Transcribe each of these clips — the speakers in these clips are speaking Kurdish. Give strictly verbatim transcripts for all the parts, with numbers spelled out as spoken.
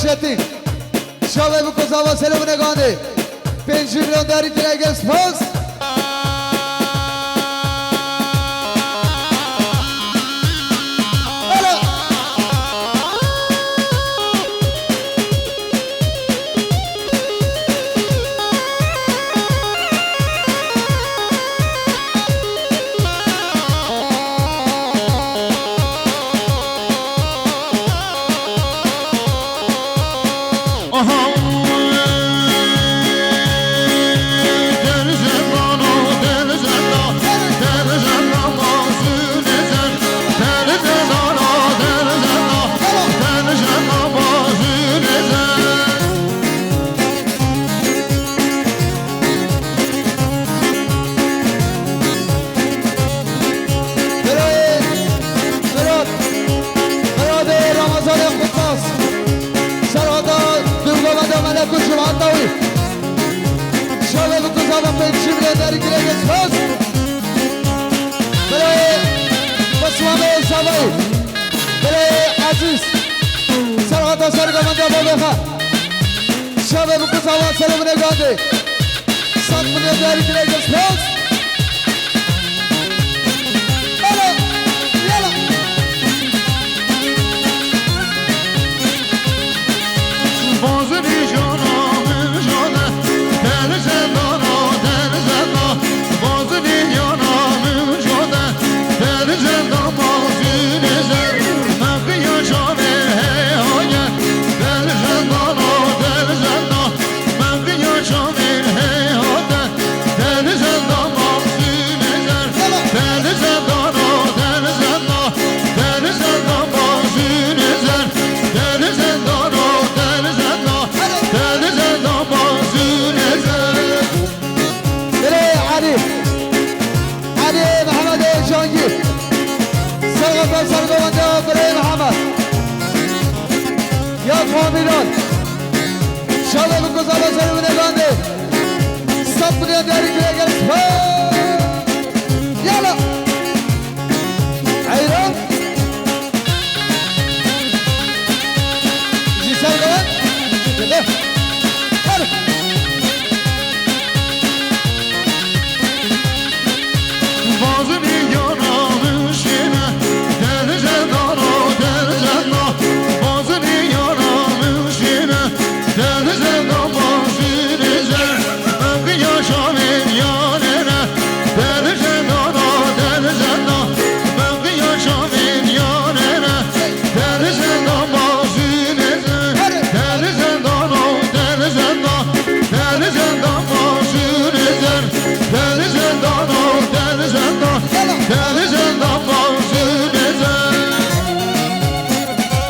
Çetin. Şavê bi kozava selamine gandê. Pêncî milyon derî kire gel spas. Alo. Birayê, Mirat, Miradê Ramazanê Qutbas. Serhada Dûrgomeda Melek û cemaeta wî. Şavê bi kozava pêncî milyon derî girêgê spas. Birayê Osmanê Zavayî. Birayê Ezîz. Serhada Sergomeda Bavêxa. Şavê bi kozava selamine gandê. Sat milyon derî girêgê spas. Yala, yala. Bazı bir canım canı, deli zendana, deli zendana. Bazı bir canım canı, deli zendana, bazı bir zendana. Mekıya canı, hey, hayır. Deli zendana, deli zendana. Dilê Elî. Elî Mehemedê Cangî. Serhata sergovenda Dilê Mehemed. Ya Kamîran. Şavê bi kozava serê winê gandê. Sed milyon derî girêgê spas. Yala. Heyran. Ji sergovend. Hadi.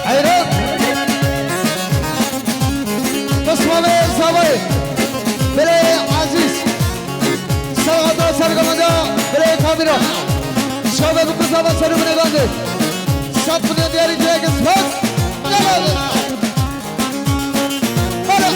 Heyran. Qismavê Zavayê. Birayê Ezîz. Serhata sergovenda birayê Kamîran. Şavê bi kozava serê winê gandê. Sed milyon diyarî direk spas. Devam. Hala.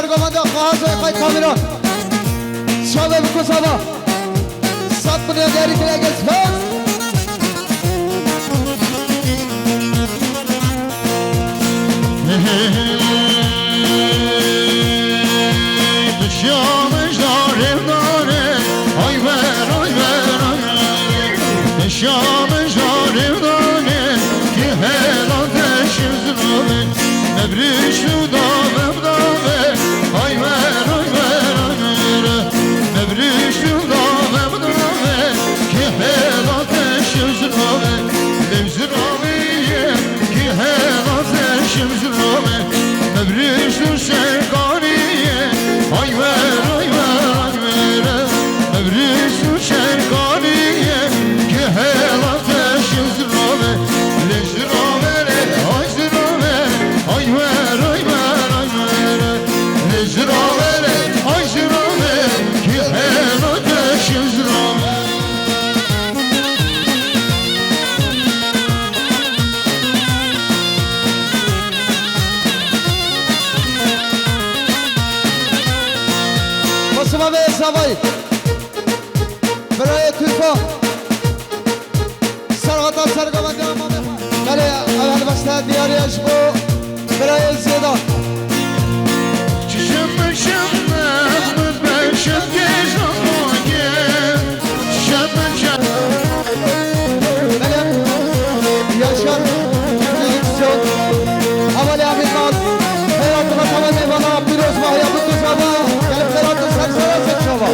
Kamera, Xazoy, Xay Kamera. Çavê bi kusava. Sat milyon değeri kire gel. Osman Bey Zavay. Birayê Tûfa. Serhata sergavendê Amamê. Belê, ev helbeste diyar e ji bo birayê Zêda. Belê, Yaşar Prodüksiyon. Hevalê Emîn Mal. Xeyratına tamam eyvallah. Pîroz Mahya, Butuz Baba. Gelip xeyratı ser sera ser çava.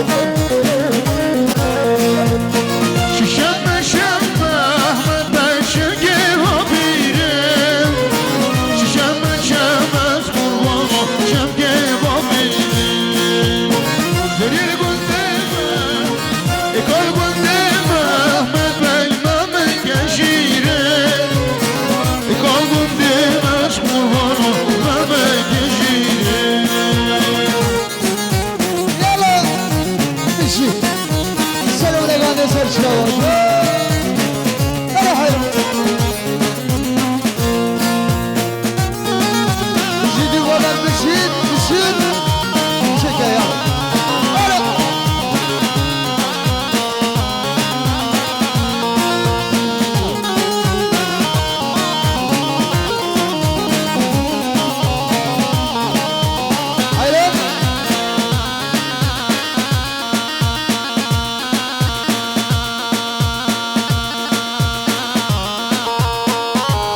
Yala. Bişî. Ser û legane ser çawa. Hele hayır. Bişî, dî wada bişî, bişî. Çeke ya. Hele. Hayır.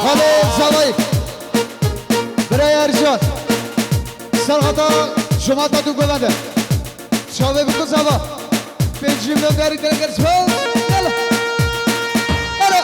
Xalê Zavayî. Birayê Ercan. Serhata cemata du govende. Çavê bi ku zava. Pêncî milyon derî dergers. Hele. Hele.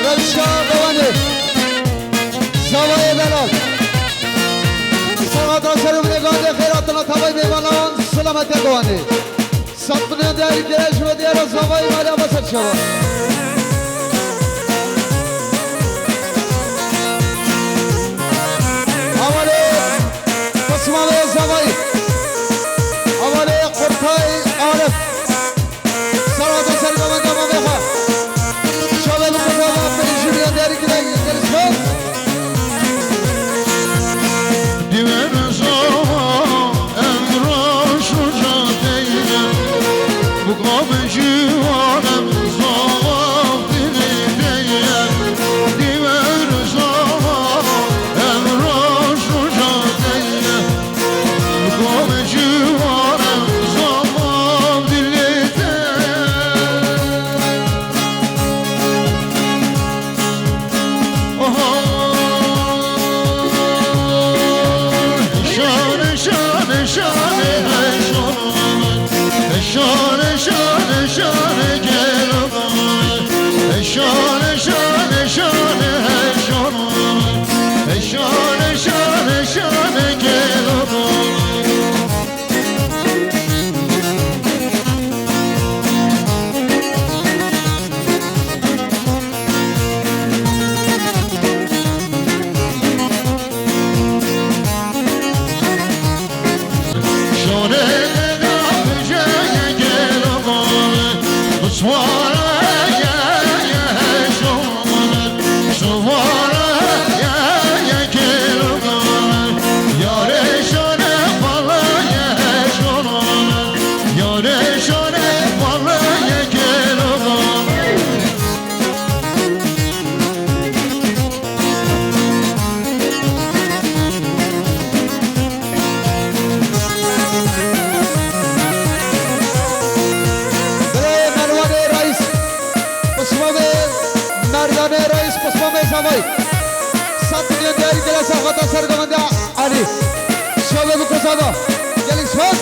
Rewşa Bewanê, Zavayê Delal. Serhata ser û binê gandê xeyratına tavay mêvanan, selametê Bewanê. Sat milyon değer kire ji ve diyara Zavayê Meryem Baser çava. Zavayî. Sed milyon diyarî kire serxeta sergovendiya Elî. Şovê bi ku zava. Gelek spas.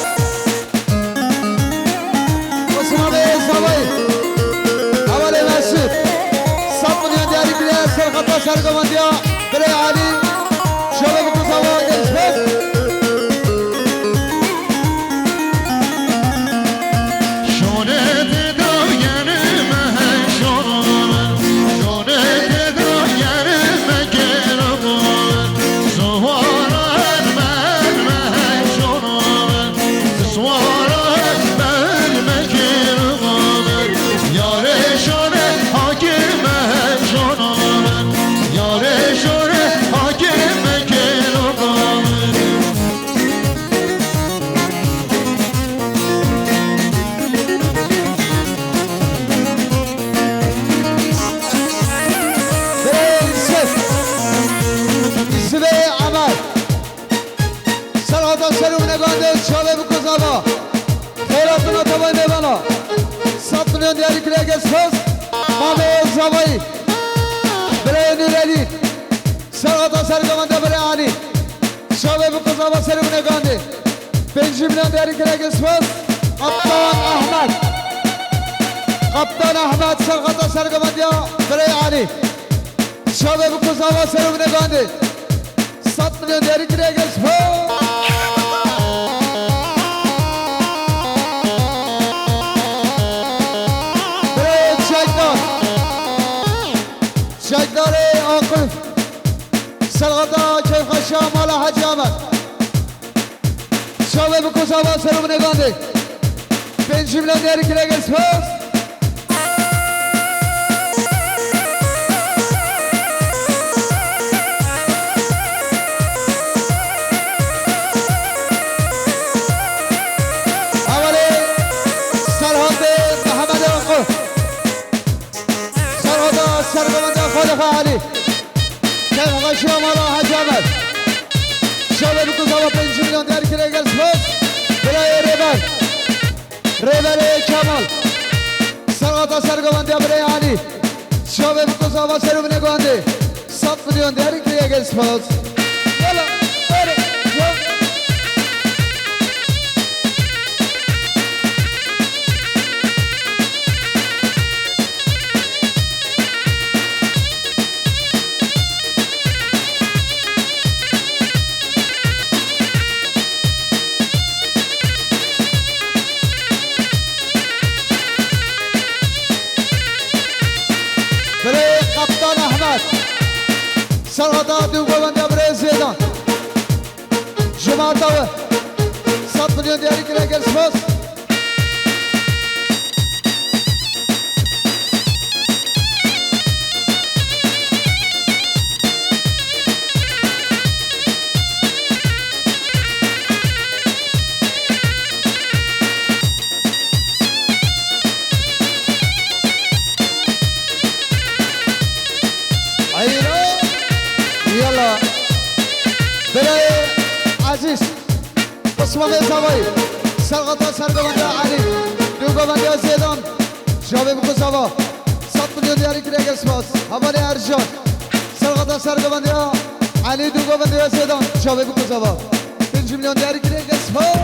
Osman Bey Zavayî. Hevalê Mesûd. Sed milyon diyarî kire serxeta sergovendiya birê Elî. Şovê bi ku zava. Gelek spas. Şonê tê da yenê me hey şonê. Şonê tê da yenê me kêro. Suwaran me me hey şonê. Suwaran me me kêro. Yarê şonê hakê me hey şonê. Yarê şonê hakê me kêro. Birê Yusuf. Yusufê Emer. Serhata ser û binegandê çavê bi ku zava. Xêratina tevayê mêvana. Sed milyon diyarî kire gelek spas. Mamê Zavayî. Birê Nûrelî. Serhata sergovende birê Elî. Çavê bi ku zava ser û binegandê. Pêncî milyon diyarî kire gelek spas. Kaptan Ahmet. Kaptan Ahmet serhata sergovendiya birê Elî. Çavê bi ku zava ser û binegandê. Sed milyon diyarî kire gelek spas. Birê Çekdar. Çekdarê Aqif. Serhata keyfxweşiya mala Hecî Amed. Çavê bi ku zava ser û binegandê. Pêncî milyon diyarî kire gelek spas. Hevalê Serhatê Mehemedê Aqif. Serhata sergovenda Xalifa Elî. Keyfxweşiya mala Hecî Amed. Çavê bi ku zava pêncî milyon diyarî kire gelek spas. Birayê Rêber. Rêberê Kemal. Serhata sergovendiya birê Elî. Çavê bi ku zava ser û binegandê. Sed milyon diyarî kire gelek spas. Yala, bere, yala. Birê Kaptan Ahmet. Serhata dû govenda birê Zêdan. Ji malta we. Sed milyon diyarî kire gelek spas. Eyra. Yala. Birayê Ezîz. Osmanê Zavayî. Serhata sergovenda Elî. Dû govendiya Zêdan. Çavê bi ku zava. Sed milyon diyarî kire gelek spas. Hevalê Ercan. Serhata sergovendiya Elî, dû govendiya Zêdan. Çavê bi ku zava. Pêncî milyon diyarî kire gelek spas.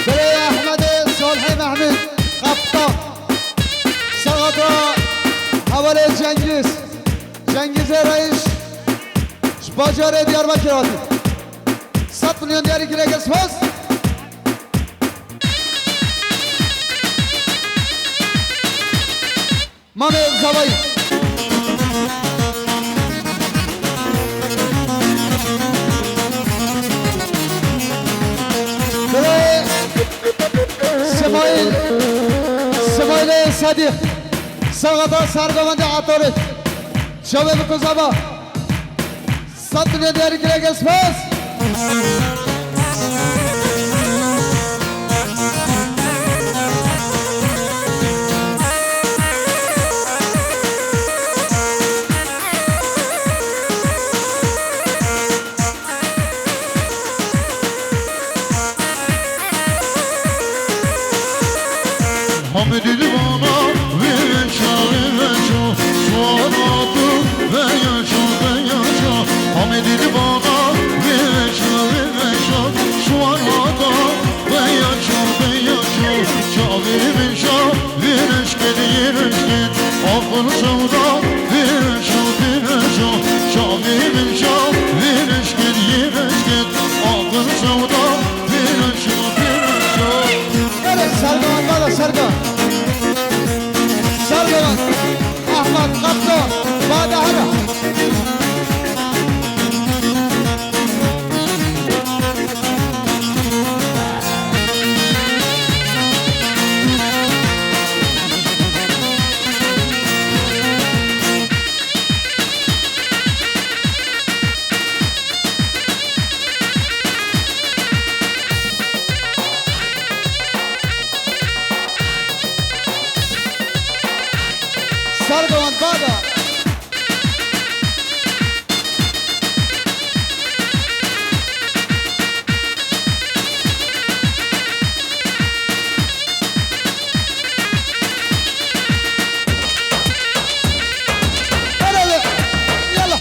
Birê Ehmedê Salihê Mehmûd, Kaptan. Serhata hevalê Cengîz. Cengîzê Reîş ji bajarê Diyarbekir hatî. Sed milyon diyarî kire gelek spas. Mamê Zavayî. Birê Simayîl, Simayîlê Sedîq. Serhata sergovendê Etorê. Çavê bi ku zava. Sed milyon diyarî kire gelek spas. Hamidî divana vêveşa, vêveşa, suana tu veyaşa, veyaşa. Hamidî divana vêveşa, vêveşa, suana tu veyaşa, veyaşa. Çavê min şa vêreşkên, yêreşkên, aqil sewda vêreşa, vêreşa. Çavê min şa vêreşkên, yêreşkên, aqil sewda vêreşa, vêreşa. Gelin Sergan, bala Sergan. Sergan, Ahmet, Kaptan, Bada, hadi. Sergan, Bada. Hadi, yalla.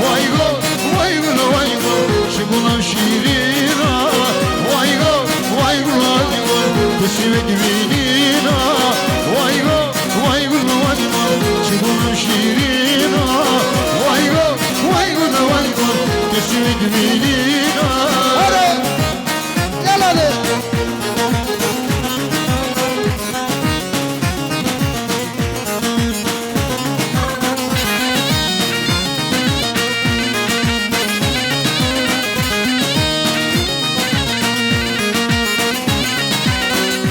Vay gul, vay gul, vay gul, ji gula şîrîna. Vay gul, vay gul, vay gul, tu sivik vînîna. Vay gul, vay gul, vay gul, ji gula şîrîna. Vay gul, vay gul, vay gul, tu sivik vînîna. Hadi, gel hadi.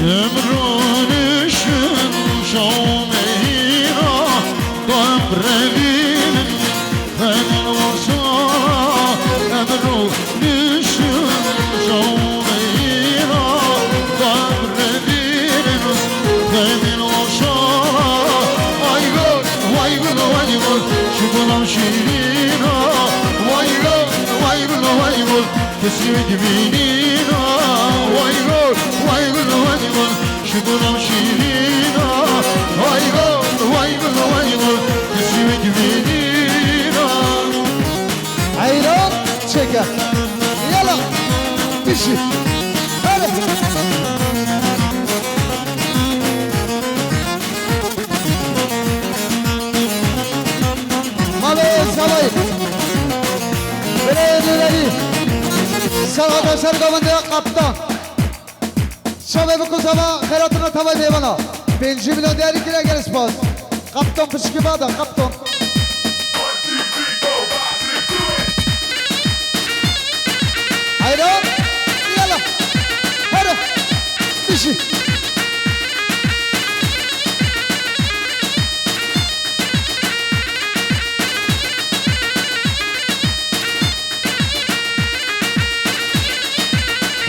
Emro nişin şomehîna, qemrevînin xemin wasa, emro nişin şomehîna, qemrevînin xemin wasa. Ay gul, vay gul, vay gul, şu gulam şîrîna. Vay gul, vay gul, vay gul, kesî wê dimînîna. Vay gul, vay gul, vay gul, şu gulam şîrîna. Vay gul, vay gul, vay gul, kesî wê dimînîna. Heyran çeke. Yala. Dişi. Hadi. Malê Salayî. Belê Nûnerî. Serhada ser govende ya kaptan. Çavê biko zava xeyratine tavay mêvana. Pêncî milyon değerî kire gel spas. Kaptan pişkî bada kaptan. Hayran. Yala. Hadi. Dişi.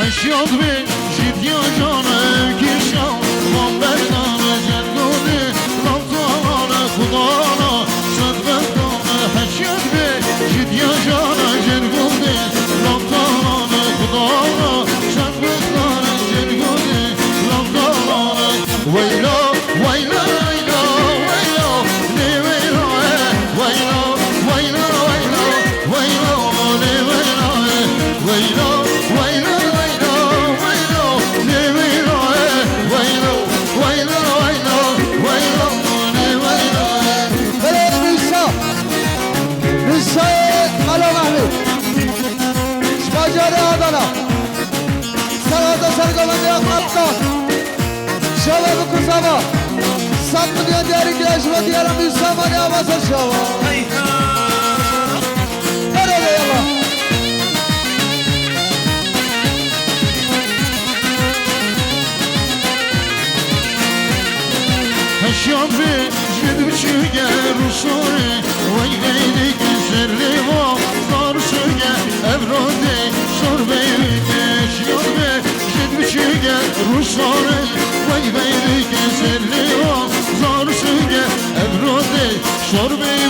Heşyat be ji diya can ev kişa, van berdan cengodê, lamtalan xudana, sedbetdan. Heşyat be ji diya can cengodê, lamtalan xudana, sedbetdan cengodê, lamtalan. Weyla, weyla, weyla, weyla, ne weyla, eh, weyla, weyla, weyla, weyla, ne weyla, eh, weyla, weyla, weyla, weyla, ne weyla, eh, weyla, weyla, weyla, weyla, ne weyla, eh. Belê Nîsa, Nîsayê Melo Mehmet. Ji bajarê Adana. Serhada ser Govende ya Kaptan. Şava bi kuzava. Sat milyon diyarî ke ji bo diyara Mîsa Mali Abaza şava. Hadi yallah. Heşyam be, jid biçûge rûsore, wey veyde ke zerrê va, zarûsûge evrodê, sor beyde, heşyam be, jid biçûge rûsore, wey veyde ke zerrê va, zarûsûge evrodê, sor beyde.